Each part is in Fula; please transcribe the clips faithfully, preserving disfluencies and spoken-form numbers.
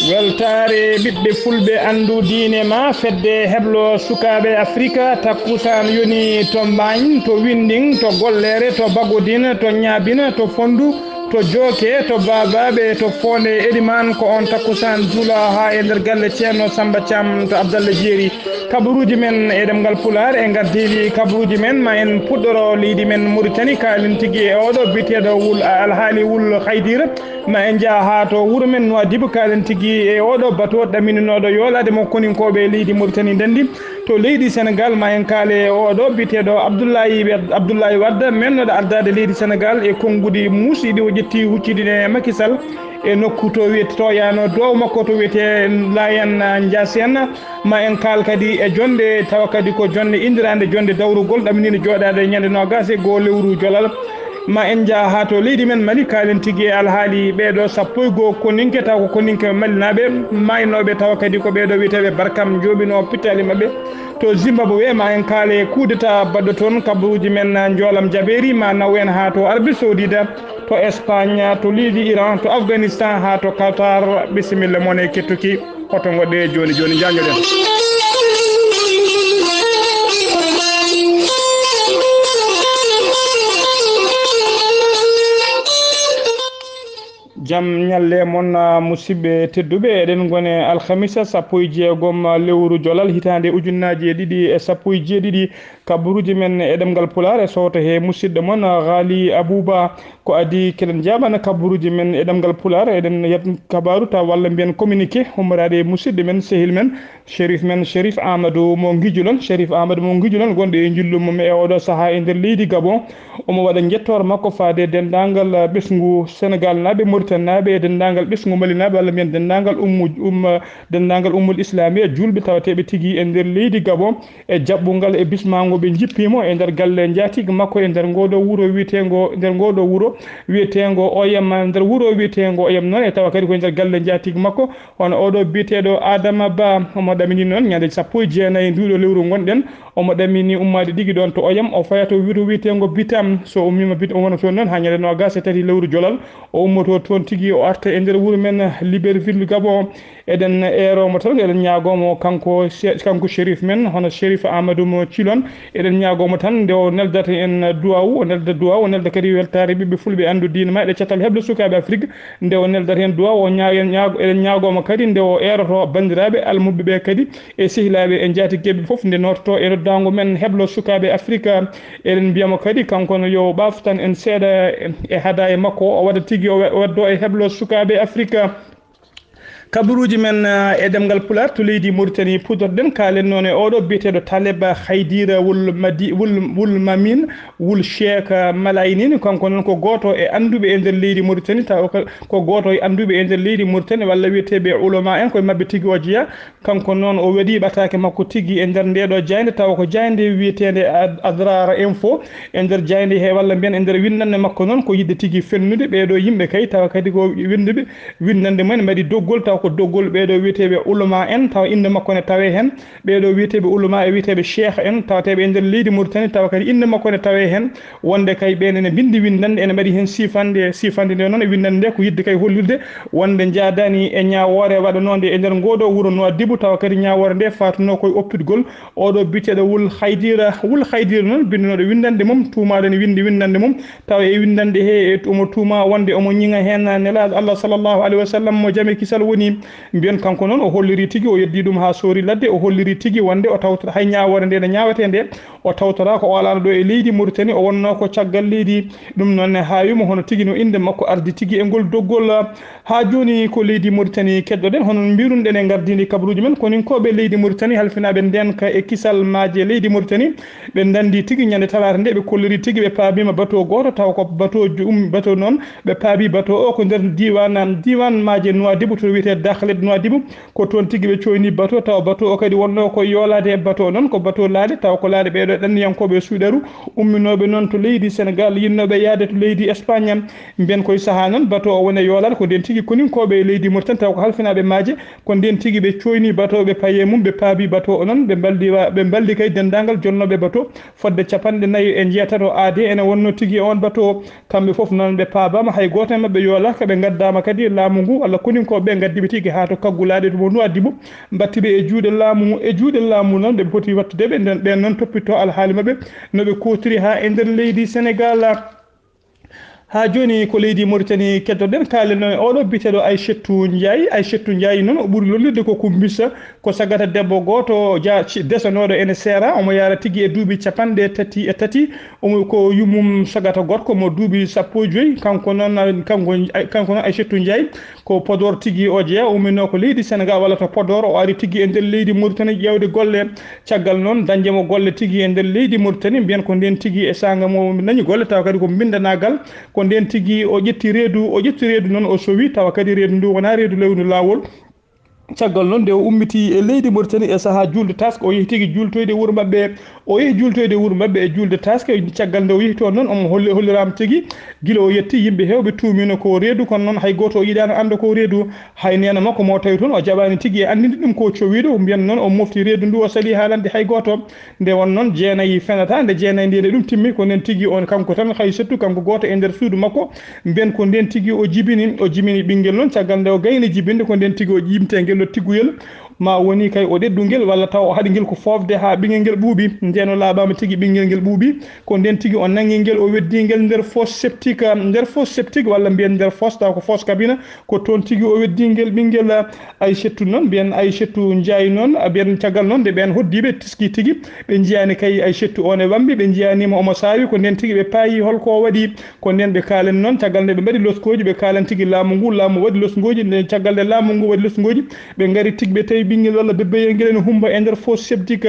Weltaare ɓiɓɓe fulɓe, anndu diine ma, fedde heblo sukaaɓe Afrika, takkusaan yoni to Mbaañ, to Winnding, to Golleere, to Bagodin, to Ñaabina, to Fonndu, to Jooke, to Baabaaɓe, to Foonde Elimaan, ko oon takkusaan juulaa haa e nder galle Ceerno Sammba Caam to Abdalla Jeeri. Kabaruuji men e ɗemngal Pulaar e ngardiiɗi kabaruuji men, ma en puɗɗoro leydi men Muritani, kaalen tigi e ooɗo biyeteeɗo wul, alhaali wul Haydira. Ma en njah haa to wuro men Nuwaadibu, kaalen tigi e ooɗo bato ɗaminanooɗo yoolaade mo koninkooɓe leydi Muritani ndenndi. To leydi Senegaal, ma en kaale e ooɗo biyeteeɗo Abdullahi, Abdullahi Wadda, mennoɗo ardaade leydi Senegaal e konnguɗi muusɗi ɗi o ƴetti huccidi e Macky Sall e nokku to wiyete, to yaano duwaaw makko to wiyetee Layan Ndiassène. Ma en kaal kadi e jonnde, tawa kadi ko jonnde inndirande jonnde dawrugol, ɗaminiinde jooɗaade e ñande noogaas e goo lewru Jolal. Ma en njah haa to leydi men Mali, kaalen tigi e alhaali ɓeeɗo sappo e goo koninke, taw ko koninke malinaaɓe maaynooɓe, tawa kadi ko ɓeeɗo wiyeteeɓe Barkam njooɓinoo pittaali maɓɓe. To Zimbabwe, ma en kaale coup d'État baɗɗo toon, kabaruuji men Njoolam Jabeeri, ma naw en haa to Arabie Saoudite, to Espagne, to leydi Iran, to Afghanistan, haa to Qatar. Bisimilla mon e kettuki. Hoto ngoɗɗe jooni jooni, njaanjoɗen. Jam ñalle mon, ah, musidɓe tedduɓe. Eɗen ngoni alhamisa sappo e jeegom lewru Jolal, hitaande ujunnaaji e ɗiɗi e sappo e jeeɗiɗi. Kabaruuji men e ɗemngal Pulaar e sowto he musidɗo mon, ah, Ghali Abouba. Ko adii keɗen njaaɓana kabaruuji men e ɗemngal Pulaar, eɗen yad kabaaru taw walla mbiyen communiqué, ummoraade e musidɗo men, sehil men, Cherif men, Cherif Amadou mo Ngijulon. Cherif Amadou mo Ngijulon, gonɗo e njillu mum e oɗo sahaa e nder leydi Gabon. Omo waɗa njettoor makko faade e denndaangal, ah, ɓesngu Senegaalnaaɓe, Muritaninaaɓe e denndaangal ɓesngu Malinaaɓe, walla mbiyen denndaangal ummu-, um, denndaangal ummul islaamiya, juulɓe tawateeɓe tigi e nder leydi Gabon. E jaɓɓungal e bismaango ɓe njippiimo e nder galle njaatigi makko e nder ngooɗo wuro wiyeteengo, nder ngooɗo wuro wiyeteengo Oyam, nder wuro wiyeteengo Oyam noon, e tawa kadi ko e nder galle njaatigi makko, hono oɗo biyeteeɗo Adama Ba, omo ɗamini noon ñande sappo e jeenayi nduuɗo lewru ngonɗen, omo ɗamini ummaade tigi ɗoon to Oyam, o faya to wuro wiyeteengo Bitam, so ummiima Bitam, o wona toon noon haa ñande noogaas e tati lewru Jolal, o ummoto toon tigi, o arta e nder wuro men Libreville, Gabon. Eɗen eero mo tan, eɗen ñaagoo mo kanko, kanko Cherif men, hono Cherif Amadou mo Cilon. Eɗen ñaagoo mo tan nde o neldata en duwaawu, o nelda duwaawu, o nelda kadi weltaare ɓiɓɓe fulɓe, anndu diine ma e catal heɓlo sukaaɓe Afrik. Nde o neldata en duwaawu, o ñaa-, en ñaago-, eɗen ñaagoo mo kadi nde o eeroto banndiraaɓe almuɓɓe ɓe kadi e sehilaaɓe e njaatigeeɓe fof, nde noototo e noddaango men heɓlo sukaaɓe Afrik. Eɗen mbiya mo kadi kanko ne yo o ɓaaftan en seeɗa e, e hadaaya makko, o waɗa tigi o we-, o waddoo e heɓlo sukaaɓe Afrik. Kabaruuji men, eh, e ɗemngal Pulaar to leydi Mauritanie, puɗɗorɗen kaalen noon e oɗo biyeteeɗo Taleb Haydira wul Madi-, wul, wul Mamin, wul Cheikh Malaynin. Kanko noon ko gooto e annduɓe e nder leydi Mauritanie, taw ko, ko gooto e annduɓe e nder leydi Mauritanie, walla wiyeteeɓe ulama en, koye maɓɓe tigi o jeyaa. Kanko noon o waɗi ɓataake makko tigi e nder ndeeɗo jaaynde, tawa ko jaaynde wiyeteende Ad-, Adrar Info. E nder jaaynde he, walla mbiyen e nder winndannde makko noon, ko yiɗde tigi fennude ɓeeɗo yimɓe kay, tawa kadi ko winnduɓe, winndannde mumen mbaɗi doggol, taw ko doggol ɓeeɗo wiyeteeɓe ulama en, tawa innde makko ne tawee heen. Ɓeeɗo wiyeteeɓe ulama e wiyeteeɓe cheikh en, tawateeɓe e nder leydi Mauritanie, tawa kadi innde makko ne tawee heen. Wonde kay ɓeen ene mbinndi winndannde, ene mbaɗi heen siifannde, siifannde nde noon e winndannde nde ko yiɗde kay hollirde wonde njaadaani e ñaawoore waɗanoonde e nder ngooɗo wuro Nouadhibou, tawa kadi ñaawoore nde faatunoo koye oppitgol oɗo biyeteeɗo Wul Haydira. Wul Haydira noon, binndanooɗo winndannde mum, tuumaaɗo ne winndi winndannde mum, tawa e winndannde he, e omo tuuma wonde omo ñiŋa heen Nelaaɗo Allah sallallahu alayhi wa sallam mo jam e kisal woni. Mbiyen kanko noon o holliri tigi, o yeddi ɗum haa soori ladde, o holliri tigi wonde o tawtata hay ñaawoore nde ne ñaawetee nde, o tawtoraa ko o alaano ɗo e leydi Mauritanie, o wonnoo ko caggal leydi. Ɗum noon ne haawi mo, hono tigi no innde makko ardi tigi e ngol doggol. Haa jooni ko leydi Mauritanie keɗoɗen, hono no mbirunoɗen e ngardiindi kabaruuji men, koninkooɓe leydi Mauritanie halfinaaɓe ndeenka e kisal maaje leydi Mauritanie. Ɓe ndanndi tigi ñande talaata nde, ɓe kolliri tigi ɓe paabiima bateau gooto, taw ko bateau ju-, um, bateau noon, ɓe paabi bateau o ko nder diiwaan, diiwaan maaje Nouadhibou to wiyetee Dakhlet Nouadhibou. Ko toon tigi ɓe cooyni bateau, tawa bateau o kadi wonnoo ko yoolaade e bateau o noon, ko bateau laaɗe, tawa ko laaɗe ɓeeɗo ɗanniyankooɓe suuɗaru umminooɓe noon to leydi Senegaal, yinnooɓe yahde to leydi Espagne. Mbiyen koye sahaa noon bateau o woni e yoolaade, ko ndeen tigi koninkooɓe e leydi Mauritanie, tawa ko halfinaaɓe maaje, ko ndeen tigi ɓe cooyni bateau, ɓe payi e mum, ɓe paabi bateau o noon, ɓe mbaldi wa-, ɓe mbaldi kay denndaangal jonnooɓe bateau, fodde capanɗe nayi e njeetato aade ene wonnoo tigi e oon bateau. Kamɓe fof noon ɓe paabaama, hay gooto e maɓɓe yoolaaka, ɓe ngaddaama kadi laamu ngu, walla koninkooɓe ɓe ngaddi ɓe tigi haa to kaggulaaɗe to mo ndu addi mo, mbatti ɓe e juuɗe laamu, e juuɗe laamu noon ɓe poti wattude ɓe nden, ɓeen noon toppito alhaali maɓɓe no ɓe kootiri haa e nder leydi Senegal. Haa jooni ko leydi Mauritanie keddoɗen, kaalen noon e oɗo biyeteeɗo Aïssatou Ndiaye. Aïssatou Ndiaye noon o ɓuri lollirde ko Kumbisa, ko sagata debbo gooto ja-, ci-, desanooɗo ene seera, omo yaara tigi e duuɓi capanɗe tati e tati, omo ko yummum sagata gorko mo duuɓi sappo e joyi, kanko noon, kanko, kanko noon Aïssatou Ndiaye ko Podor tigi o jeyaa, o umminoo ko leydi Senegal walla to Podor, o ari tigi e nder leydi Mauritanie ƴeewde golle. Caggal noon, dañde mo golle tigi e nder leydi Mauritanie, mbiyen ko ndeen tigi e saanga mo nani golle, tawa kadi ko mbindanaagal, ko ndeen tigi o ƴetti reedu, o ƴetti reedu noon o sowi, tawa kadi reedu ndu wonaa reedu lewru laawol. Caggal noon, nde o ummiti e leydi Mauritanie e sahaa juulde taske, o yehi tigi juultoyde wuro maɓɓe, o yehi juultoyde wuro maɓɓe e juulde taske, caggal nde o yehi toon noon, omo holli-, holliraama tigi, gila o yetti, yimɓe heewɓe tuumiino ko reedu, kono noon hay gooto o yiɗaano annda ko reedu, hay neene makko mo tawi toon o jaɓaani tigi e anndinde ɗum ko cowiiɗo, mbiyen noon o mofti reedu ndu, o salii haalande hay gooto. Nde won noon jeenayi fenata, nde jeenayi ndi nde ɗum timmi, ko nden tigi on kanko tan, hay settu kanko gooto e nder suudu makko, mbiyen ko nden tigi o jibini, o jibini ɓinngel noon, caggal nde o gayni jibinde, ko nden tigi o ƴiimte ngel ɗo tigguyel, ma woni kay o ɗeɗɗu ngel, walla taw o haɗi ngel ko foofde haa ɓinngel ngel ɓuuɓi. Ndeen o laaɓaama tigi ɓinngel ngel ɓuuɓi, ko nden tigi o nangi ngel, o weddi ngel nder fosse septique, nder fosse septique walla mbiyen nder fosse, taw ko fosse cabine, ko toon tigi o weddi ngel ɓinngel. Aïssatou noon, mbiyen Aïssatou Ndiaye noon, mbiyen caggal noon nde ɓeen hoddiiɓe tiski tigi, ɓe njiyaani kay Aïssatou on e wambi, ɓe njiyaaniima omo saawi, ko nden tigi ɓe paayi hol ko o waɗi. Ko nden ɓe kaalen noon, caggal nde ɓe mbaɗi loskooji, ɓe kaalan tigi laamu ngu, laamu waɗi loskooji, nde caggal nde laamu ngu waɗi loskooji, ɓe ngari tigi ɓe tawi ɓinngel walla bébéyel ngel ene humba e nder fosse septique.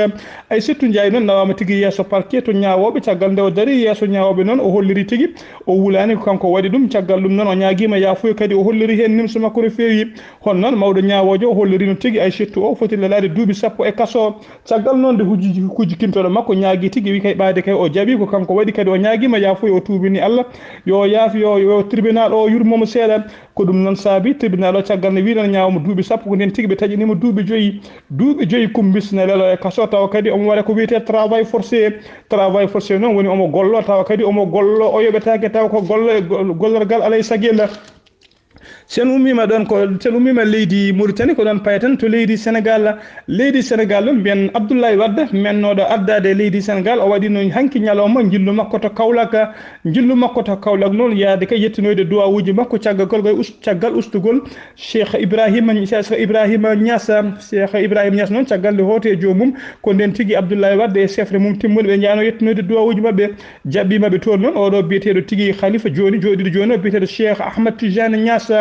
Aïssatou Ndiaye noon nawaama tigi yeeso parquet to ñaawooɓe, caggal nde o dari yeeso ñaawooɓe noon, o holliri tigi o wulaani ko kanko waɗi ɗum, caggal ɗum noon o ñaagiima yaafuya, kadi o holliri heen nimsa makko no feewi. Hono noon, mawɗo ñaawoojo o holliriino tigi Aïssatou o foti lelaade duuɓi sappo e kaso. Caggal noon nde hujji-, hujjikintooɗo makko ñaagii tigi, wi kay ɓaade kay o jaɓii ko kanko waɗi, kadi o ñaagiima yaafuya, o tuubini Allah, yo o yaaf, yo, yo tribunal o yurmo mo seeɗa. Ko ɗum noon saabi tribunal o caggal nde wiɗon ñaawamo duuɓi sappo, ko nden tigi ɓe taƴinimo duuɓi joyi, duuɓi joyi kumbis ne lelo e kaso, tawa kadi omo waɗa ko wiyetee travail forcé. Travail forcé noon woni omo gollo, tawa kadi omo gollo, o yoɓetaake, tawa ko gollo e gol-, gollorgal alay sagel. Sen ummiima ɗoon ko, sen ummiima leydi Mauritanie, ko ɗoon payaten to leydi Senegal. Leydi Senegal ɗoon mbiyen Abdoulaye Wade, mennooɗo ardaade leydi Senegal, o waɗiino hanki ñalawma njillu makko to Kaolack. Njillu makko to Kaolack noon yaade kay yettinoyde duwawuuji makko caggal gol, us-, caggal ustugol Cheikh Ibrahima, Cheikh Ibrahima Niass. Cheikh Ibrahima Niass noon caggal nde hooti e joomum, ko nden tigi Abdoulaye Wade e sefre mum timmude ɓe njaano yettinoyde duwawuuji maɓɓe. Jaɓɓiima ɓe toon noon, oɗo biyeteeɗo tigi khalifa jooni, jooɗiiɗo jooni o, biyeteeɗo Cheikh Ahmad Tidiane Niass.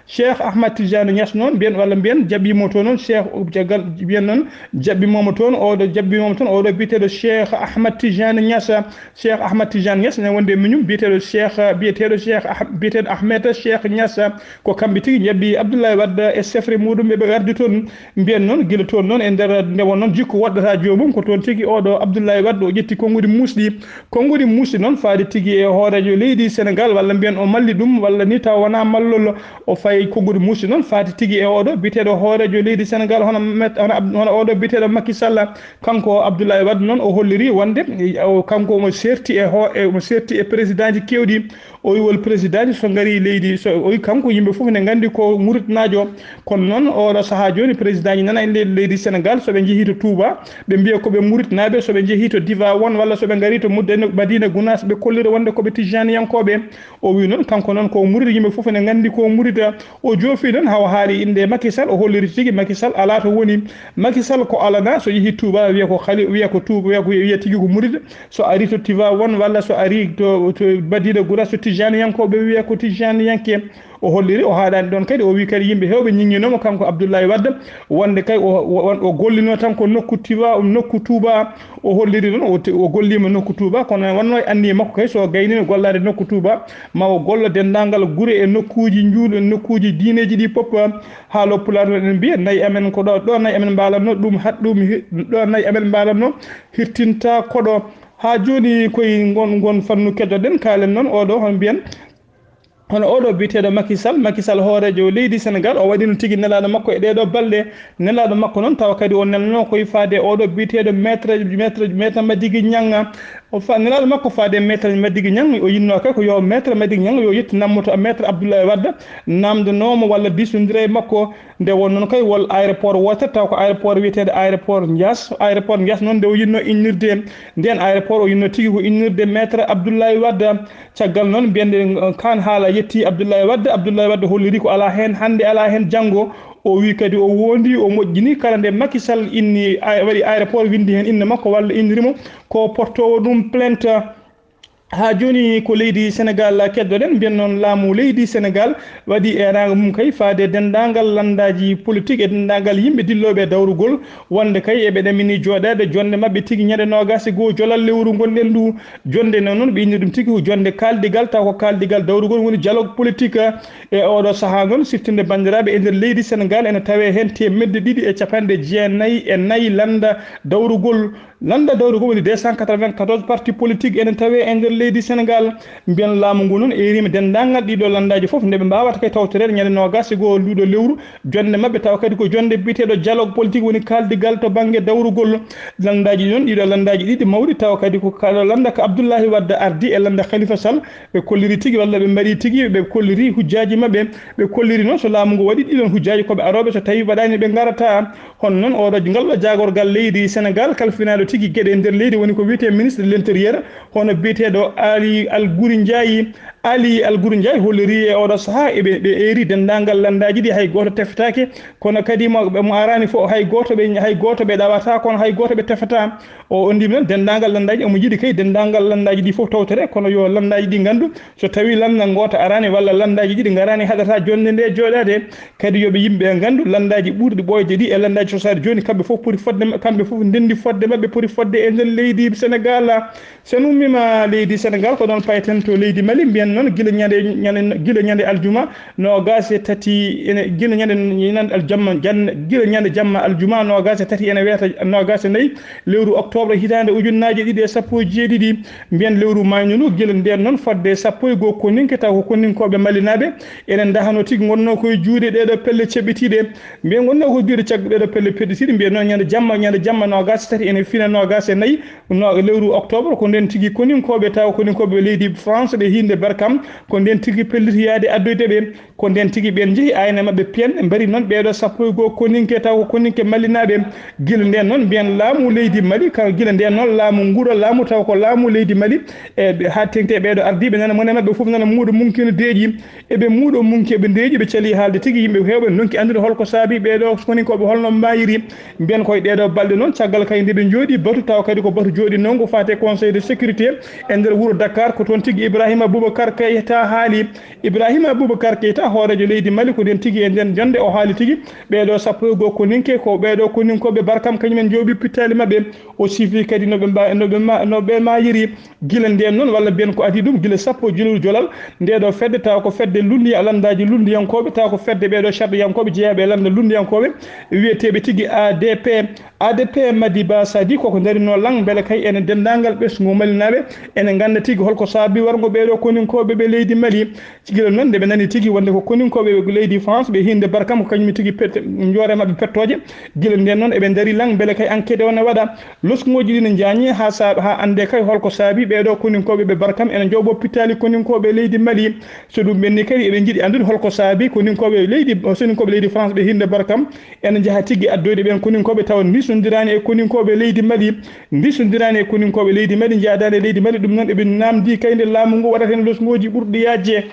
Cheikh Ahmad Tidiane Niass noon, mbiyen walla mbiyen jaɓɓiima toon noon, Cheikh, caggal mbiyen noon, jaɓɓiima toon, oɗo jaɓɓiima toon, oɗo biyeteeɗo Cheikh Ahmad Tidiane Niass. Cheikh Ahmad Tidiane Niass ne wonde e miñum, biyeteeɗo Cheikh, biyeteeɗo Cheikh Ah-, biyeteeɗo Ahmed Cheikh Niass. Ko kamɓe tigi njaɓɓi Abdoulaye Wade e sefre muɗum, ɓe, ɓe ardi toon. Mbiyen noon, gila toon noon, e nder nde won noon jikku woɗɗata joomum, ko toon tigi oɗo Abdoulaye Wade o ƴetti konnguɗi muusɗi. Konnguɗi muusɗi noon faade tigi e hooreejo leydi Senegal, walla mbiyen o malli ɗum, walla ni taw wonaa mallol, o fayi konnguɗi muusɗi noon faade tigi e oɗo biyeteeɗo hooreejo leydi Senegal, hono met-, hono Ab-, hono oɗo biyeteeɗo Macky Sall. Kanko Abdoulaye Wade noon o holliri wonde, o, kanko omo serti e ho-, e, omo serti e présidentji keewɗi. O wi wol présidentji so ngari leydi, so o wi kanko yimɓe fof ne nganndi ko muritnaajo. Kono noon oɗo sahaa jooni présidentji nana e leydi, leydi Senegal, so ɓe njehii to Touba, ɓe mbiya ko ɓe muritnaaɓe, so ɓe njehii to Tivaouane walla so ɓe ngarii to Mudde-, Madina Gounass, ɓe kollira wonde ko ɓe tijjaaniyankooɓe. O wi noon kanko noon ko murit, yimɓe fof ne nganndi ko murit. O joofi noon hawa haali innde Macky Sall, o holliri tigi Macky Sall alaa to woni. Macky Sall ko alanaa, so yehii Touba wiya ko khali-, wiya ko Touba, wiya ko, wiya tigi ko murit. So ari to Tivaouane walla so ari to, to Madina Gounass, so tijjaaniyankooɓe wiya ko tijjaaniyanke. O holliri, o haaɗaani ɗoon kadi, o wi kadi yimɓe heewɓe ñiŋŋinoo mo kanko Abdoulaye Wade, wonde kay o, o, o gollinoo tan ko nokku Tiva-, nokku Touba. O holliri noon, o te-, o golliima nokku Touba, kono wonnoo e anniya makko kay, so o gayniino gollaade nokku Touba, ma o gollo denndaangal gure e nokkuuji njuul-, e nokkuuji diineeji ɗi pop. Haalo Pulaar noon eɗen mbiya, nayi amen ko ɗo, ɗo nayi amen mbaalatnoo, ɗum hat-, ɗum hi-, ɗo nayi amen mbaalatnoo, hirtinta koɗo. Haa jooni koye ngon, ngon fannu keddoɗen, kaalen noon oɗo, hono mbiyen, Hono oɗo biyeteeɗo Macky Sall, Macky Sall hooreejo leydi Sénégal, o waɗino tigi nelaaɗo makko e ɗeeɗo balɗe. Nelaaɗo makko noon tawa kadi o nelno koye faade oɗo biyeteeɗo maître, maître, maître Madigi Niang. O fa-, nelaaɗo makko faade maître Madigi Niang, o yinno kay ko yo maître Madigi Niang yo yettinammo to maître Abdoulaye Wade, namdanomo walla diisondira e makko. Nde won noon kay wol aéroport wootere, taw ko aéroport wiyeteeɗo aéroport Ndiass. Aéroport Ndiass noon nde o yinno innirde, nden aéroport o yinno tigi ko innirde maître Abdoulaye Wade. Caggal noon mbiyande, eh, kaan haala yetti Abdoulaye Wade. Abdoulaye Wade holliri ko alaa heen hannde, alaa heen janngo. O wi kadi o wondi, o moƴƴini kala nde Macky Sall inni, ay-, waɗi aéroport, winndi heen innde makko walla innirimo, ko portoowo ɗum plainte. Haa jooni ko leydi Sénégal keddoɗen, mbiyen noon laamu leydi Sénégal waɗi eeraango mum kay faade denndaangal lanndaaji politique e denndaangal yimɓe dillooɓe e dawrugol, wonde kay eɓe ɗamini jooɗaade jonnde maɓɓe tigi ñande noogaas e goo jolal lewru ngonɗen ndu. Jonnde nde noon ɓe inni ɗum tigi ko jonnde kaaldigal, taw ko kaaldigal dawrugol woni dialogue politique. E oɗo sahaa noon, siftinde banndiraaɓe, e nder leydi Sénégal ene tawee heen teemedde ɗiɗi e capanɗe jeenayi e nayi lannda dawrugol. Lannda dawrugol woni deux cent quatre-vingt-quatorze parti politique ene tawee e nder leydi Sénégal. Mbiyen laamu ngu noon eeriima denndaangal ɗiɗo lanndaaji fof nde ɓe mbaawata kay tawtoreede ñande noogaas e goo nduɗo lewru, jonnde maɓɓe tawa kadi ko jonnde biyeteeɗo dialogue politique woni kaaldigal to bannge dawrugol. Lanndaaji ɗi noon, ɗiɗo lanndaaji ɗiɗi mawɗi tawa kadi ko kala lannda ko Abdoulaye Wade ardi e lannda Khalifa Sall, ɓe kolliri tigi walla ɓe mbaɗi tigi, ɓe kolliri hujjaaji maɓɓe, ɓe kolliri noon so laamu ngu waɗi ɗiɗon hujjaaji ko ɓe arooɓe, so tawii waɗaani ɓe ngarata. Hono noon oɗo ngal ɗo jaagorgal leydi Sénégal kalfinaaɗo tigi geɗe e nder leydi woni ko wiyetee ministre de l'intérieur, hono biyeteeɗo Ali Al Guri Ndiaye. Ali Al Guri Ndiaye holliri e oɗo sahaa eɓe, ɓe eeri denndaangal lanndaaji ɗi hay gooto tefetaake, kono kadi mo, mo araani fof hay gooto ɓe, hay gooto ɓe ɗawata, kono hay gooto ɓe tefata. O, o ndimi noon denndaangal lanndaaji, omo yiɗi kay denndaangal lanndaaji ɗi fof tawtore, kono yo lanndaaji ɗi nganndu so tawii lannda ngoota araani walla lanndaaji ɗiɗi ngaraani haɗata jonnde nde jooɗaade. Kadi yo ɓe yimɓe ɓe nganndu lanndaaji ɓurɗi ɓooyde ɗi e lanndaaji sosaaɗi jooni kamɓe fof poti fodde ma-, kamɓe fof ndenndi fodde maɓɓe poti fodde e nder leydi Sénégal. So en ummiima leydi Sénégal, ko ɗoon payten to leydi Mali, mbiyen noon gila ñande, ñande, gila ñande aljuma noogaas e tati, ene, gila ñande, ñande aljamma, jan-, gila ñande jamma aljuma noogaas e tati ene weeta noogaas e nayi lewru octobre hitaande ujunnaaje ɗiɗi e sappo e jeeɗiɗi. Mbiyen lewru maayndu ndu, gila ndeen noon fodde sappo e goo koninke taw ko koninkooɓe malinaaɓe ene ndahano tigi ngonnoo koye juuɗe ɗeeɗo pelle ceɓɓitiiɗe. Mbiyen ngonnoo ko juuɗe caggu ɗeeɗo pelle peɗɗitiiɗe. Mbiyen noon ñande jamma, ñande jamma noogaas e tati ene fina noogaas e nayi no, lewru octobre, ko ndeen tigi koninkooɓe, taw koninkooɓe leydi France ɓe hiinde Barkam, ko ndeen tigi pelliti yaade addoyde ɓe, ko ndeen tigi ɓeen njehi ayna maɓɓe piyen, ɓe mbari noon ɓeeɗo sappo e goo koninke, taw ko koninke malinaaɓe. Gila ndeen noon mbiyen laamu leydi Mali, ka gila ndeen noon laamu nguro laamu, taw ko laamu leydi Mali, e ɓe, haa teŋti e ɓeeɗo ardiiɓe nana mone maɓɓe fof nana muuɗo mum kino deeƴi. Eɓe muuɗo mum keɓe ndeeƴi, ɓe calii haalde tigi, yimɓe heewɓe ndonki anndude hol ko saabii ɓeeɗo koninkooɓe, hol no maayiri. Mbiyen koye ɗeeɗo balɗe noon, caggal kay nde ɓe njooɗii, batu taw kadi ko batu jooɗinoongo faate Conseil de sécurité e nder wuro Dakar, ko toon tigi Ibrahima Boubacar Keita haali. Ibrahima Boubacar Keita, hooreejo leydi Mali, ko ndeen tigi e ndeen jonnde o haali tigi, ɓeeɗo sappo e goo koninke, ko ɓeeɗo koninkooɓe Barkam, kañumen njooɓi pittaali maɓɓe. O siifii kadi no ɓe mba-, no ɓe ma-, no ɓe maayiri. Gila ndeen noon, walla mbiyen ko adii ɗum, gila sappo e joy lewru jolal, ndee ɗoo fedde, tawa ko fedde lunndiya-, lanndaaji lunndiyankooɓe, tawa ko fedde ɓee ɗoo sarɗiyankooɓe jeyaaɓe e lannda lunndiyankooɓe, wiyeteeɓe tigi A D P. A D P Madiba Sadi koko ndarinoo laŋ, mbele kay ene denndaangal ɓesngu malinaaɓe ene ngannda tigi hol ko saabii warngo ɓee ɗoo koninkooɓe ɓe leydi Mali. Gila noon, nde ɓe nani tigi wonde ko koninkooɓe ɓe leydi France, ɓe hiinde Barkam, ko kañum tigi pet-, njoore maɓɓe pettooje. Gila ndeen noon, eɓe ndari laŋ, mbele kay enquête o ne waɗa. Loskuŋooji ɗi ne njaañi haa sa-, haa anndee kay hol ko saabii ɓee ɗoo koninkooɓe ɓe Barkam ene njooɓoo pittaali koninkooɓe leydi Mali. So ɗum ɓenni kadi, eɓe njiɗi anndude hol ko saabii koninkooɓe leydi, koninkooɓe leydi France ɓe hiinde Barkam ene njaha tigi addoyde ɓeen koninkooɓe tawa ndisondiraani e koninkooɓe leydi Mali. Ndisondiraani e koninkooɓe leydi Mali, njaadaani e leydi Mali. Ɗum noon, eɓe naamndii kay nde laamu ngu waɗata heen loskuŋooji ɓurɗi yaajde.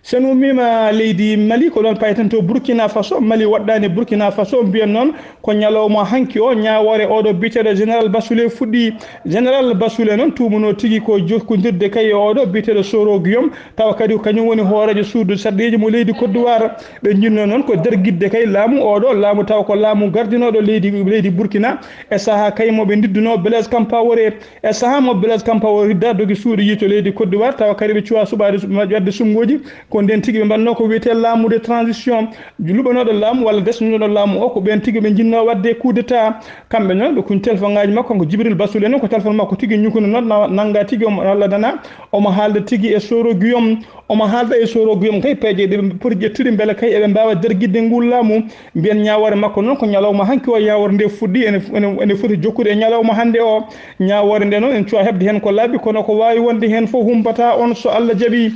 So en ummiima leydi Mali, ko ɗoon payten to Burkina Faso. Mali woɗɗaani Burkina Faso, mbiyen noon ko ñalawma hanki o, ñaawoore oɗo biyeteeɗo Général Basoulé fuɗɗii. Général Basoulé noon tuumunoo tigi ko jokkondirde kay e oɗo biyeteeɗo Soro Guillaume, tawa kadi ko kañum woni hooreejo suudu sarɗiiji mo leydi Côte d'Ivoire. Ɓe njinnoo noon ko dargitde kay laamu oɗo, laamu tawa ko laamu gardinooɗo leydi, leydi Burkina e sahaa kay mo ɓe ndiddunoo Blaise Compaoré. E sahaa mo Blaise Compaoré ridda dogi suudu yiito leydi Côte d'Ivoire, tawa kadi ɓe cuwaa suɓaade su-, waɗde suɓngooji. Ko nden tigi ɓe mbaɗnoo ko wiyetee laamu de transition, luɓanooɗo laamu walla desnooɗo laamu o, ko ɓeen tigi ɓe njinnoo waɗde coup d'état. Kamɓe noon, ɓe kuñi téléphone ngaaji makko, kanko Jibril Basul en, ko téléphone makko tigi ñukuno noon, na-, nannga tigi, omo Allah dana, omo haalda tigi e Soro Guillaume, omo haalda e Soro Guillaume kay peeje ɗe ɓe poti ƴettude mbele kay eɓe mbaawa dargitde nguu laamu. Mbiyen ñaawoore makko noon ko ñalawma hanki o, ñaawoore nde fuɗɗi, ene, ene, ene foti jokkude e ñalawma hannde o. Ñaawoore nde noon, en cuwaa heɓde heen ko laaɓi, kono ko waawi wonde heen fof humpataa on so Allah jaɓii.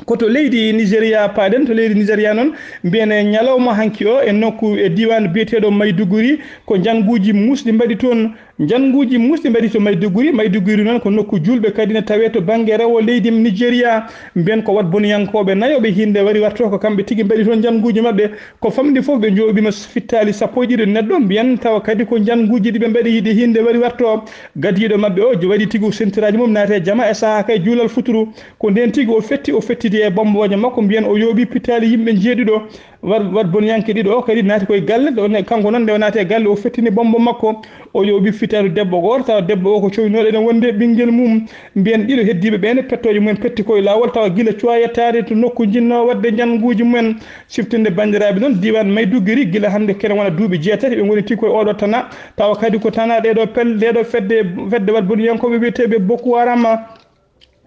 Ko to leydi Nigéria paaɗen, to leydi Nigéria noon, mbiyen e ñalawma hanki o e nokku e diiwaan biyeteeɗo Maiduguri, ko njannguuji muusɗi mbaɗi toon. Njannguuji muusɗi mbaɗi to Maiduguri. Maiduguri noon ko nokku juulɓe kadi ne tawee to bannge rewo leydi Nigéria. Mbiyen ko Wadboniyankooɓe nayo ɓe hiinde wari warto ko kamɓe tigi mbaɗi toon njannguuji maɓɓe. Ko famɗi fof ɓe njooɓiima fittaali sappo e ɗiɗo neɗɗo, mbiyen tawa kadi ko njannguuji ɗi ɓe mbaɗi yiɗi hiinde wari warto. Gadiiɗo maɓɓe o waɗi tigi sentiraaji mum naati e jama e sahaa kay juulal futuru. Ko ndeen tigi o fetti, o fettidi e bommbooje makko, mbiyen o yooɓi pittaali yimɓe njeeɗiɗo. Wat, Wadboniyanke ɗiɗo o kadi naati koye galle, ɗo ne, kanko noon nde o naati e galle, o fettini bommbo makko, o yooɓi fittaali debbo gooto, tawa debbo o ko coynooɗo ene wondi e ɓinngel mum. Mbiyen ɗiɗo heddiiɓe ɓee ne, pettooje mumen petti koye laawol, tawa gila cuwaa yettaade to nokku njinnoo waɗde njannguuji mumen. Siftinde banndiraaɓe noon, diiwaan Maiduguri, gila hannde kene wona duuɓi jeetati, ɓe ngoni tigi koye oɗo tana, tawa kadi ko tana ɗeɗo pel-, ɗeɗo fedde, fedde Wadboniyankooɓe wiyeteeɓe Boko Haram.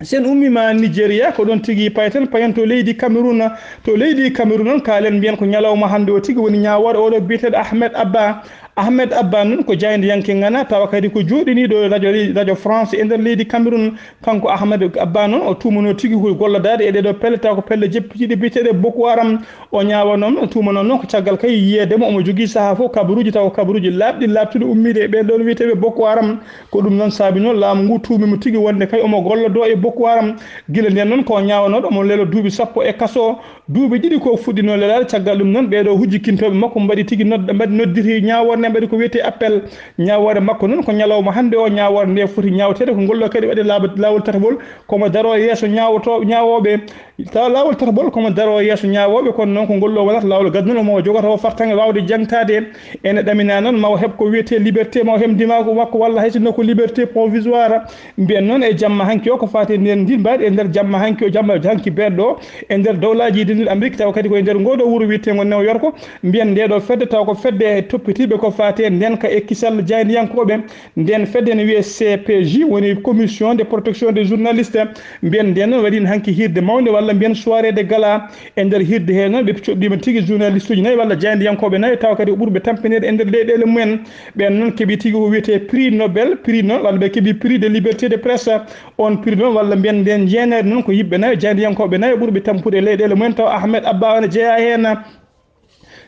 Sen ummiima Nigeria, ko ɗoon tigi payten, payen to leydi Cameroun. To leydi Cameroun noon, kaalen mbiyen ko ñalawma hannde o tigi woni ñaawoore oɗo biyeteeɗo Ahmed Abba. Ahmed Abba noon ko jaayndiyanke ŋana, tawa kadi ko jooɗiniiɗo radio, radio France e nder leydi Cameroun. Kanko Ahmed Abba noon, o tuumanoo tigi ko gollodaade e ɗeɗo pelle, tawa ko pelle jeppitiiɗe biyeteeɗe Boko Haram. O ñaawanooma, o tuumanooma noon ko caggal kay yiyeede mo omo jogii sahaa fof kabaruuji, tawa ko kabaruuji laaɓɗi, laaɓtuɗi ummiiɗe e ɓeen ɗoon wiyeteeɓe Boko Haram. Ko ɗum noon saabi noon laamu ngu tuumi mo tigi wonde kay omo gollodoo e Boko Haram. Gila ndeen noon ko o ñaawanooɗo, omo leeloo duuɓi sappo e kasoo. Duuɓi ɗiɗi ko o fuɗɗinoo leelaade, caggal ɗum noon ɓeeɗoo hujjikintooɓe makko mbaɗi tigi nod-, mbaɗi nodditi ñaawoore nde, mbaɗi ko wiyetee appel. Ñaawoore makko noon ko ñalawma hannde o, ñaawoore nde foti ñaawteede, ko ngol ɗoo kadi waɗi laaɓa-, laawol tatagol, komo daroo yeeso ñaawotoo-, ñaawooɓe. Tawa laawol tatagol komo daroo yeeso ñaawooɓe, kono noon ko ngol ɗoo wonata laawol gadnol, omo jogata o fartaŋŋe waawde jaŋtaade. Ene ɗaminaa noon ma o heɓ ko wiyetee liberté, ma o heɓ ndimaagu makko, walla hay sinno ko liberté provisoire. Mbiyen noon e jamma hanki o ko faati e nder ndin mbaadi e nder jamma hanki o, jamma hanki beeɗo e nder dowlaaji denniiɗi Amrik, tawa kadi ko e nder ngoo ɗoo wuro wiyeteengo New York. Mbiyen ndee ɗoo fedde tawa ko fedde toppitiiɓe ko faati e ndeenka e kisal jaayndiyankooɓe. Ndeen fedde ene wiyee C P J, woni Commission de Protection des Journalistes. Mbiyen ndeen noon waɗiino hanki hiirde mawnde walla mbiyen soirée de gala. E nder hiirde hee noon ɓe coɗɗiima tigi journaliste uji nayi walla jaayndiyankooɓe nayi, tawa kadi ko ɓurɓe tampineede e nder leyɗeele mumen. Ɓeen noon keɓi tigi ko wiyetee prix Nobel, prix noon walla ɓe keɓi prix de liberté de presse. On prix noon walla mbiyen ndeen njeeneede noon ko yimɓe nayo, jaayndiyankooɓe nayo ɓurɓe tampude e leyɗeele mumen, tawa Ahmed Abba ene jeyaa heen.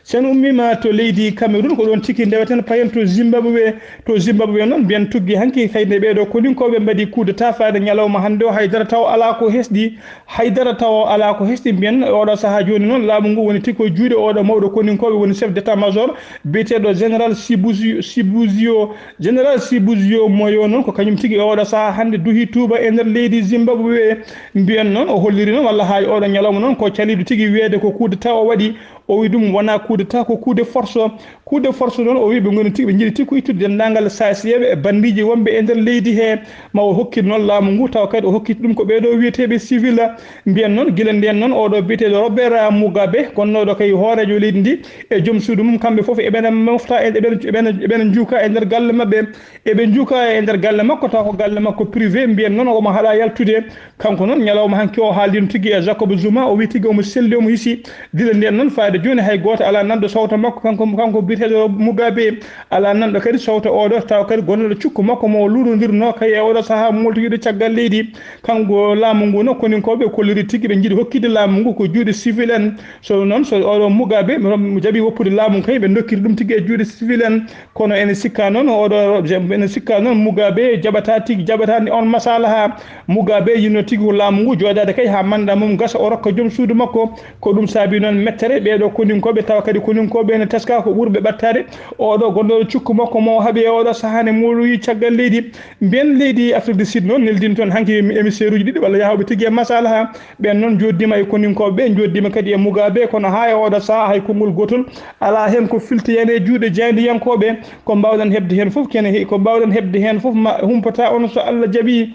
Sen ummiima to leydi Cameroun, ko ɗoon tigi ndeweten payen to Zimbabwe. To Zimbabwe noon mbiyen tuggi hanki kay nde ɓeeɗo koninkooɓe mbaɗi coup d'état faade ñalawma hannde o, haydara taw alaa ko hesɗi. Haydara tawa alaa ko hesɗi mbiyen. Oɗo sahaa jooni noon laamu ngu woni tigi ko juuɗe oɗo mawɗo koninkooɓe woni chef d'état-major biyeteeɗo général Sibuzio, Sibuzio. Général Sibuzio Moyo noon ko kañum tigi e oɗo sahaa hannde duhi tuuba e nder leydi Zimbabwe. Mbiyen noon o holliri noon walla haa e oɗo ñalawma noon ko caliiɗo tigi wiyeede ko coup d'état o waɗi. O wi ɗum wonaa coup d'état, ko coup de force. Coup de force noon o wi ɓe ngoni tigi, ɓe njiɗi tigi ko ittude denndaangal saasiyeeɓe e banndiiji wonɓe e nder leydi hee. Ma o hokkit noon laamu ngu, tawa kadi o hokkiti ɗum ko ɓeeɗo wiyeteeɓe civil. Mbiyen noon, gila ndeen noon, oɗo biyeteeɗo Robert Mugabe, gonnooɗo kay hooreejo leydi ndi, e joom suudu mum, kamɓe fof eɓena mofta, e-, eɓena, eɓena, eɓena njuuka e nder galle maɓɓe. Eɓe njuuka e nder galle makko, tawa ko galle makko privé. Mbiyen noon, omo haɗa yaltude. Kanko noon, ñalawma hanki o haaldiino tigi e Jacob Zuma, o wi tigi omo selli, omo hisi. Gila ndeen noon, faade jooni hay gooto alaa nanɗo sawto makko, kanko, kanko biyeteeɗo Mugabe. Alaa nanɗo kadi sowto oɗo, tawa kadi gonnooɗo cukko makko mo o luurondirnoo kay e oɗo sahaa moltoyiiɗo caggal leydi. Kanko laamu ngu no koninkooɓe kolliri tigi ɓe njiɗi hokkitde laamu ngu ko juuɗe civil en. So noon, so oɗo Mugabe mo jaɓi woppude laamu kay, ɓe ndokkiri ɗum tigi e juuɗe civil en. Kono ene sikka noon, oɗo, ene sikka noon Mugabe jaɓata tigi, jaɓata ni on masalaha. Mugabe yinno tigi ko laamu ngu jooɗaade kay haa manda mum gasa, o rokka joom suudu makko. Ko ɗum saabi noon mettere ɓeeɗo koninkooɓe, tawa kadi koninkooɓe ene teska ko ɓurɓe ɓattaade. Oɗo gonnooɗo cukko makko mo o haɓi e oɗo sahaa ne mooloyi caggal leydi. Mbiyen leydi Afrique du Sud noon neldin toon hanki émissaire uji ɗiɗi walla yahooɓe tigi e masalaha. Ɓeen noon njooɗdiima e koninkooɓe ɓe, njooɗdiima kadi e Mugabe, kono haa e oɗo sahaa hay konngol gootol alaa heen ko filtoyaani e juuɗe jaayndiyankooɓe. Ko mbaawɗen heɓde heen fof kene he-, ko mbaawɗen heɓde heen fof ma humpata on so Allah jaɓii.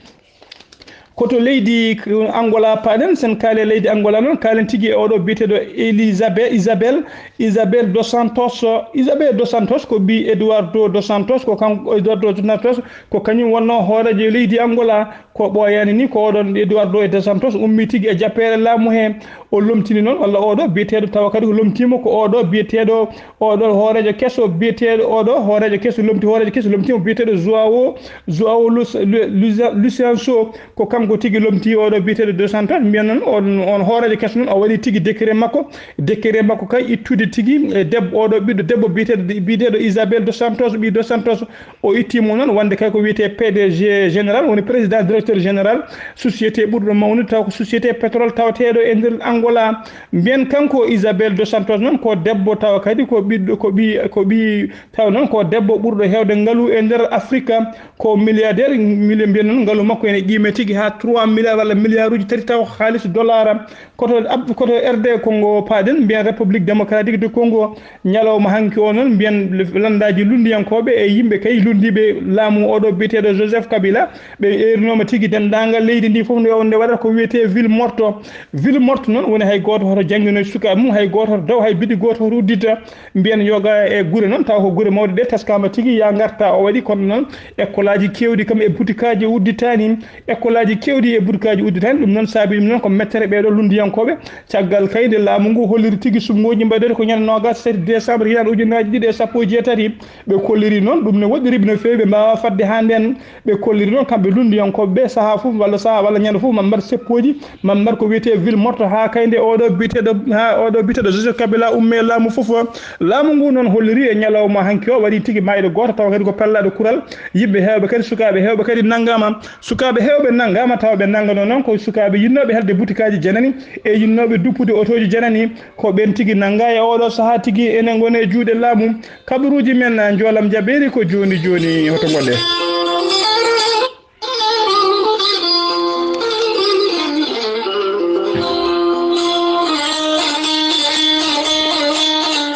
Koto leydi Angola paɗen, sen kaali leydi Angola noon, kaalen tigi e oɗo biyeteeɗo Elizabeth, Isabel, Isabel dos Santos. Isabel dos Santos ko ɓii Eduardo dos Santos, ko kanko Eduardo dos Santos, ko kañum wonnoo hooreejo leydi Angola. Ko ɓooyaani ni, ko oɗon Eduardo e dos Santos ummii tigi e jappeere laamu he. O lomtini noon, walla oɗo biyeteeɗo, tawa kadi ko lomtiima ko oɗo biyeteeɗo, oɗo hooreejo keso biyeteeɗo, oɗo hooreejo keso lomti, hooreejo keso lomtiima biyeteeɗo Joao, Joao Lu-, Lu-, Lu-, Lucenso. Ko kanko tigi lomti oɗo biyeteeɗo dos Santos. Mbiyen noon on, on hooreejo keso noon, o waɗi tigi décret makko, décret makko kay ittude tigi e debbo, oɗo ɓiɗɗo debbo biyeteeɗo, biyeteeɗo Isabel dos Santos, ɓii dos Santos. O ittii mo noon wonde kay ko wiyetee P D G général, woni président directeur général société ɓurɗo mawnude, taw ko société pétrole tawateeɗo e nder Angola. Mbiyen kanko Isabel dos Santos noon ko debbo, tawa kadi ko ɓiɗɗo, ko ɓii, ko ɓii, tawa noon ko debbo ɓurɗo heewde ngalu e nder Afrika, ko milliardaire, mili-, mbiyen noon ngalu makko ene qiime tigi haa trois milliards walla milliarduuji tati taw haalis dollar. Koto Ab-, koto R D Congo paɗen, mbiyen République démocratique du Congo, ñalawma hanki o noon, mbiyen landaaji lunndiyankooɓe e yimɓe kay lunndiiɓe laamu oɗo biyeteeɗo Joseph Kabila, ɓe eerinooma tigi denndaangal leydi ndi fof nde, nde waɗata ko wiyetee ville morte. Ville morte noon woni hay gooto hoto jannginoy sukaaɓe mum, hay gooto hoto daw, hay bidi gooto hoto uddita. Mbiyen yoga e gure noon, taw ko gure mawɗe ɗe teskaama tigi, ya ngarta o waɗi, kono noon ekkolaaji keewɗi kam e butikaaji udditaani, ekkolaaji keewɗi e butikaaji udditaani. Ɗum noon saabi ɗum noon ko mettere ɓeeɗo lunndiyankooɓe. Caggal kay nde laamu ngu holliri tigi suɓngooji mbaɗeede ko ñande noogaas e tati décembre hitaande ujunnaji ɗiɗi e sappo e jeetati, ɓe kolliri noon ɗum ne woɗɗiri ɓe no feewi, ɓe mbaawaa fadde haa ndeen. Ɓe kolliri noon kamɓe lunndiyankooɓe ɓe sahaa fof walla sahaa walla ñande fof ma mbaɗ seppooji, ma mbaɗ ko wiyetee ville morte haa kay nde oɗo biyeteeɗo, haa oɗo biyeteeɗo Joseph Kabila ummee laamu fof. Laamu ngu noon holliri e ñalawma hanki o waɗi tigi maayɗo gooto tawa kadi ko pellaaɗo kural. Yimɓe heewɓe kadi, sukaaɓe heewɓe kadi nanngaama. Sukaaɓe heewɓe nanngaama, tawa ɓe nannganoo noon ko sukaaɓe yinnooɓe helde butikaaji janani e yinnooɓe duppude otooji janani. Ko ɓeen tigi nanngaa e oɗo sahaa tigi ene ngoni e juuɗe laamu. Kabaruuji men, njoolam jabeeri ko jooni jooni, hoto ngoɗɗe.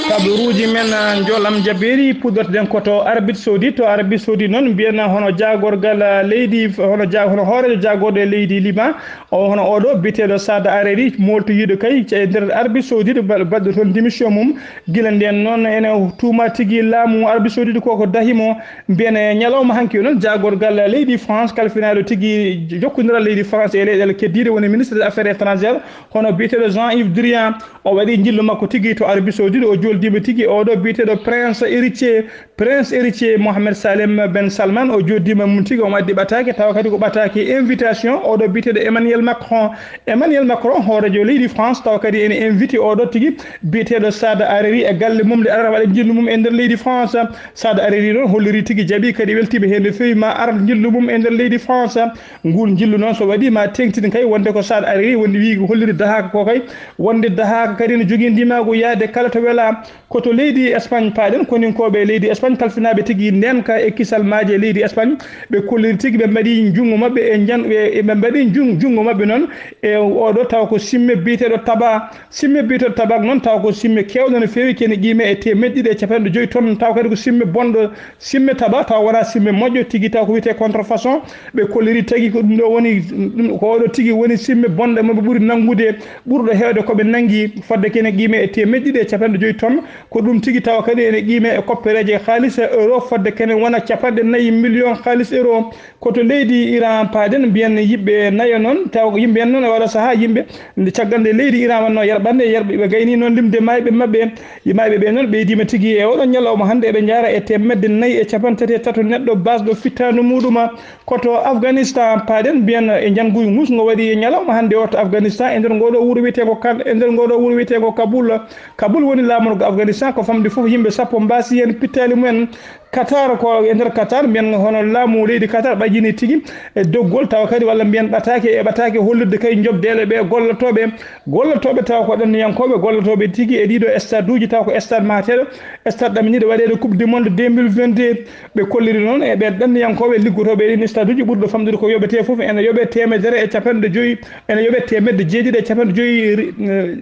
Kabaruuji men, njoolam jabeeri, puɗɗorten ko to Arabie Saoudite. To Arabie Saoudite noon, mbiyen hono jaagorgal leydi, hono ja-, hono hooreejo jaagorɗo e leydi Liban, o hono oɗo biyeteeɗo Saad Hariri, mooltoyiiɗo kay e nder Arabie Saoudite, ba-, baɗɗo toon démission mum. Gila ndeen noon, ene tuuma tigi laamu Arabie Saoudite ko ko dahi mo. Mbiyen e ñalawma hanki o noon, jaagorgal leydi France, kalfinaaɗo tigi jokkondiral leydi France e leyɗeele keddiiɗe, woni ministre des affaires étrangères, hono biyeteeɗo Jean-Yves Drian. O waɗi njillu makko tigi to Arabie Saoudite, o joldiima tigi oɗo biyeteeɗo Prince Héritier, Prince Héritier Mohamed Salem Ben Salman. O joddiima mum tigi, omo addi ɓataake, tawa kadi ko ɓataake invitation oɗo biyeteeɗo Emmanuel Macron. Emmanuel Macron, hooreejo leydi France, tawa kadi ene invité oɗo tigi biyeteeɗo Saad Hariri e galle mum nde arata waɗa njillu mum e nder leydi France. Saad Hariri noon holliri tigi jaɓi kadi weltiima heen no feewi ma ar njillu mum e nder leydi France. Nguun njillu noon so waɗi ma teeŋtin kay wonde ko Saad Hariri woni wii ko holliri dahaaka ko kay, wonde dahaaka kadi no jogii ndimaagu yahde kala to welaa. Ko to leydi Espagne paaɗen, koninkooɓe leydi Espagne kalfinaaɓe tigi ndeenka e kisal maaje leydi Espagne, ɓe kolliri tigi, ɓe mbaɗi junngo maɓɓe e njan-, ɓe, ɓe mbaɗi jun-, junngo maɓɓe noon e oɗo tawa ko simme biyeteeɗo taba. Simme biyeteeɗo tabak noon tawa ko simme keewɗo no feewi, kene qiime e teemeɗɗe ɗiɗi e capanɗe joyi tonnes, tawa kadi ko simme bonɗo, simme taba tawa wonaa simme moƴƴo tigi, tawa ko wiyetee contrefaçon. Ɓe kolliri tagi ko ɗum ɗo woni, ɗum, ko oɗo tigi woni simme bonɗo mo ɓe ɓuri nanngude, ɓurɗo heewde ko ɓe nanngi, fodde kene qiime e teemeɗɗe ɗiɗi e capanɗe joyi tonnes. Ko ɗum tigi tawa kadi ene qiime e koppereeje e haalis e euro fodde kene wona capanɗe nayi million haalis euro. Ko to leydi Iran paaɗen, mbiyen yiɓɓe nayo noon, tawa ko yimɓe en noon e oɗo sahaa yimɓe nde caggal nde leydi Iran wannoo yerɓande, yerɓe ɓe gayni noon limde maayɓe maɓɓe. Maayɓe ɓe noon ɓeydiima tigi e oɗo ñalawma hannde eɓe njaara e teemedde nayi e capanɗe tati e tato neɗɗo baasɗo fittaandu muɗuma. Ko to Afghanistan paaɗen, mbiyen e njannguy ngus ngo waɗi e ñalawma hannde o to Afghanistan, e nder ngoɗo wuro wiyeteengo Kan-, e nder ngoɗo wuro wiyeteengo Kabul. Kabul woni laamorgo Afghanistan, ko famɗi fof yimɓe sappo mbaasi heen pittaali mumen. Qatar, ko e nder Qatar, mbiyen hono laamu leydi Qatar ɓajini tigi e doggol, tawa kadi walla mbiyen ɓataake e ɓataake hollirde kay njobdeele ɓe gollotooɓe, gollotooɓe tawa ko ɗanniyankooɓe, gollotooɓe tigi e ɗiɗo stade uji, tawa ko stade mahateeɗo, stade ɗaminiiɗo waɗeede Coupe du Monde deux mille vingt-deux. Ɓe kolliri noon e ɓeen ɗanniyankooɓe liggotooɓe e ɗiin stade uji, ɓurɗo famɗude ko yoɓetee fof ene yoɓe teemedere e capanɗe joyi, ene yoɓe teemedde jeeɗiɗi e capanɗe joyi ri-, eh,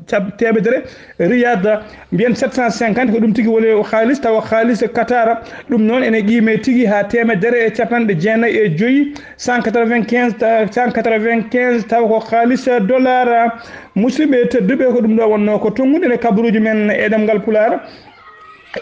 cap-, teemedere riyad. Mbiyen sept cent cinquante, ko ɗum tigi woni o haalis, tawa haalis Qatar. Ɗum noon ene qiimee tigi haa teemedere e capanɗe jeenayi e joyi, cent quatre-vingt-quinze, cent quatre-vingt-quinze, tawa ko haalis dollar. Musidɓe tedduɓe, ko ɗum ɗo wonnoo ko tonngude e kabaruuji men e ɗemngal Pulaar.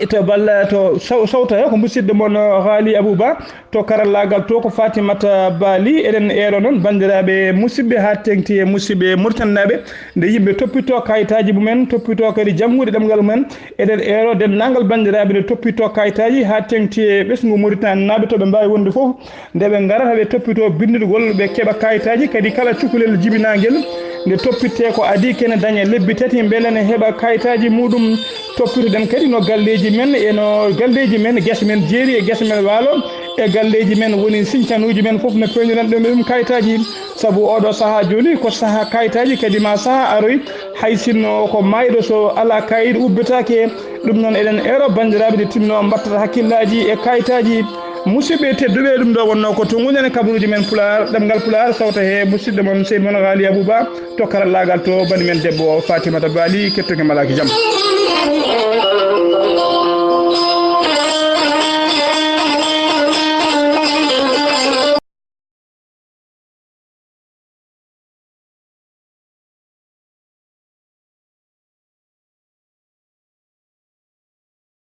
To balla, to saw-, sawta he ko musidɗo mon, uh, Haali Abouba, to karallaagal to ko Fatimata Bali. Eɗen eero noon banndiraaɓe musidɓe haa teŋti e musidɓe Muritaninaaɓe, nde yimɓe toppitoo kayitaaji mumen, toppitoo kadi janngude ɗemngal mumen. Eɗen eero denndaangal banndiraaɓe nde toppitoo kayitaaji haa teŋti e ɓesngu Muritaninaaɓe to ɓe mbaawi wonde fof, nde ɓe ngarata ɓe toppitoo binndugol, ɓe keɓa kayitaaji, kadi kala cukalel jibinaangel nde toppittee ko adii kene daña lebbi tati mbele ne heɓa kayitaaji muɗum. Toppitoɗen kadi no galleeji men e no galleeji men, gese men jeeri e gese men waalo e galleeji men woni sincanuuji men fof no peewniranɗen ɗum kayitaaji. Sabu oɗo sahaa jooni ko sahaa kayitaaji, kadi ma sahaa aroy, hay sinno ko maayɗo so alaa kayit ubbitaake. Ɗum noon eɗen eero banndiraaɓe nde tinno mbattata hakkillaaji e kayitaaji. Musidɓe tedduɓe, ɗum ɗo wonnoo ko tonngude e kabaruuji men Pulaar, ɗemngal Pulaar, sawta he musidɗo mon seydi mon Haali Abouba, to karallaagal to bani men debbo Fatimata Bali, kettoke malaaki jam.